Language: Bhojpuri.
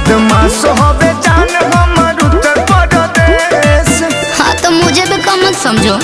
बदमाश होवे जान हमर उत्तर प्रदेश। हाँ तो मुझे भी कम मत समझो।